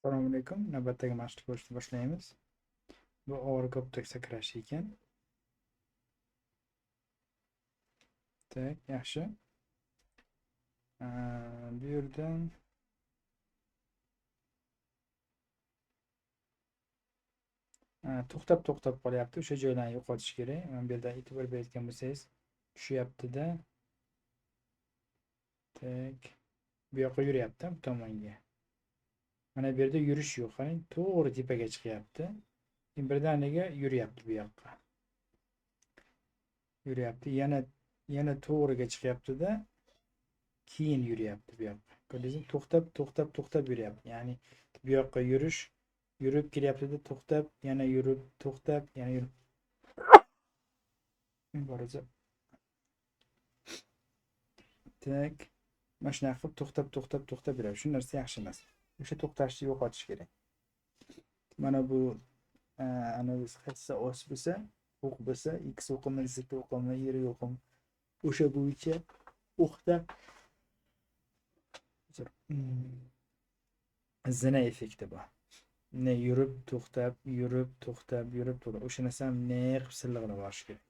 Assalomu alaykum. Navbatdagi mashqni ko'rishni boshlaymiz. Bu og'ir koptok sakrashi ekan. Tak, yaxshi. Bu yerdan to'xtab qolyapti. O'sha joylarni yo'qotish kerak. Mana bu yerda e'tibor berayotgan bo'lsangiz, tushyapti-da. Tak. Bu yoqqa yuryapti, bu tomonga. Mana bu yerda yurish yo'q. Qarang, to'g'ri tepaga chiqyapti. Keyin birdaniga yuryapti bu yoqqa. Yuryapti, yana to'g'riga chiqyapti-da, keyin yuryapti bu yoqqa. Ko'rdingizmi? To'xtab yuryapti. Ya'ni bu yoqqa yurish, yurib kelyapti-da, to'xtab, yana yurib, to'xtab, yana yurib. Boraza. Tak. Mana shunaqa qilib to'xtab yuradi. Shu narsa yaxshi emas. O'sha to'xtashni yo'qotish kerak. Mana bu ana qaysi os bo'lsa, o'q bo'lsa, x o'qimi, z o'qimi, y o'qimi, o'sha bo'yicha o'qda zina effekti bor. Ne yurib, to'xtab, yurib, to'xtab, yurib, to'xtab. O'sha narsani ne qilib silliqlab borish kerak.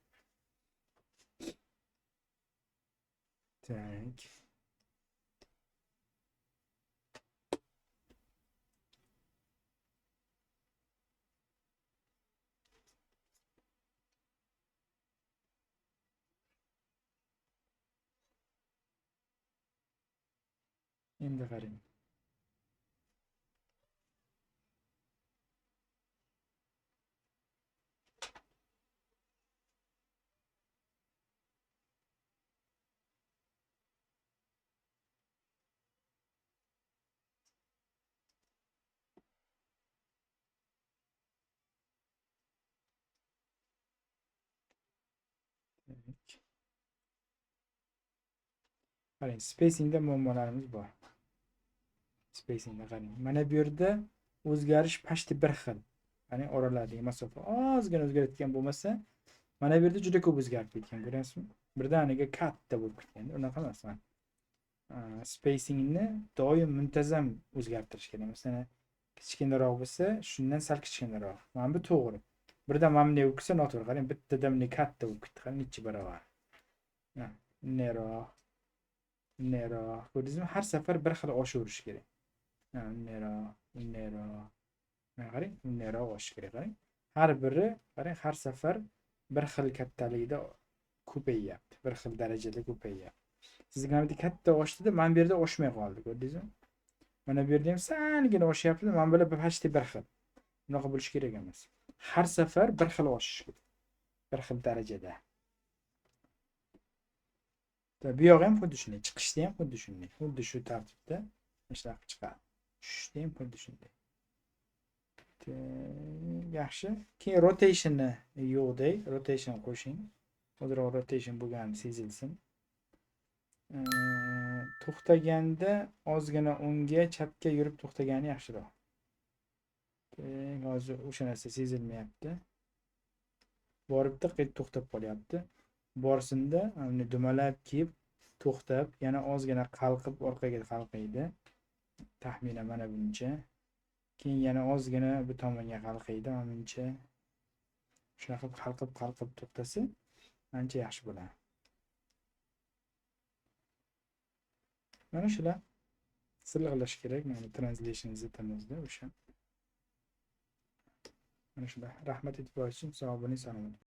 Tak. Endi qarang. Qarang, spacingda muammolarimiz bor. Spacingda qarang. Mana bu yerda o'zgarish pashti bir xil. Qarang, oralardagi masofa ozgina o'zgarayotgan bo'lmasa, mana bu yerda juda ko'p o'zgarib ketgan, ko'ryapsizmi? Birdaniga katta bo'lib ketgan. Unaqa emas. Spacingni doim muntazam o'zgartirish kerak. Masalan, kichkinaroq bo'lsa, shundan sal kichkinaroq. Mana bu to'g'ri. Birdan mana bunday bo'lib ketsa noto'g'ri. Qarang, bittadan bunday katta bo'lib ketdi. Qarang, necha barobar. Bunayroq. Bunayroq. Ko'rdingizmi? Har safar bir xil oshaverish kerak. Bunayroq, bunayroq. Mana qarang, bunayroq oshish kerak, qarang. Har biri, qarang, har safar bir xil kattalikda ko'payyapti. Bir xil darajada ko'payyapti. Sizga mana bu katta oshdida, mana bu yerda oshmay qoldi, ko'rdingizmi? Mana bu yerda ham salgina oshyapti, mana bular почти bir xil. Bunaqa bo'lishi kerak emas. Har safar bir xil oshish kerak. Bir xil darajada. Bu yoq ham xuddi shunday, chiqishda ham xuddi shunday, xuddi shu tartibda ishlab chiqadi. Tushishda ham xuddi shunday. Yaxshi. Keyin rotationni yo'qday, rotation qo'shing. Ozroq rotation bo'lgani sezilsin. To'xtaganda ozgina o'ngga, chapga yurib to'xtagani yaxshiroq. Hozir o'sha narsa sezilmayapti. Boribdi, qaytib to'xtab qolyapti. Borsinda uni dumalab kelib to'xtab, yana ozgina qalqib orqaga qalqiydi. Taxminan mana buncha. Keyin yana ozgina bu tomonga qalqiydi, mana buncha. Shunaqa qilib qalqib to'xtasa ancha yaxshi bo'ladi. Mana shular silliqlash kerak, mana translation zitimizda o'sha. Mana shular. Rahmat e'tiboringiz uchun. Sog' bo'ling, salomat.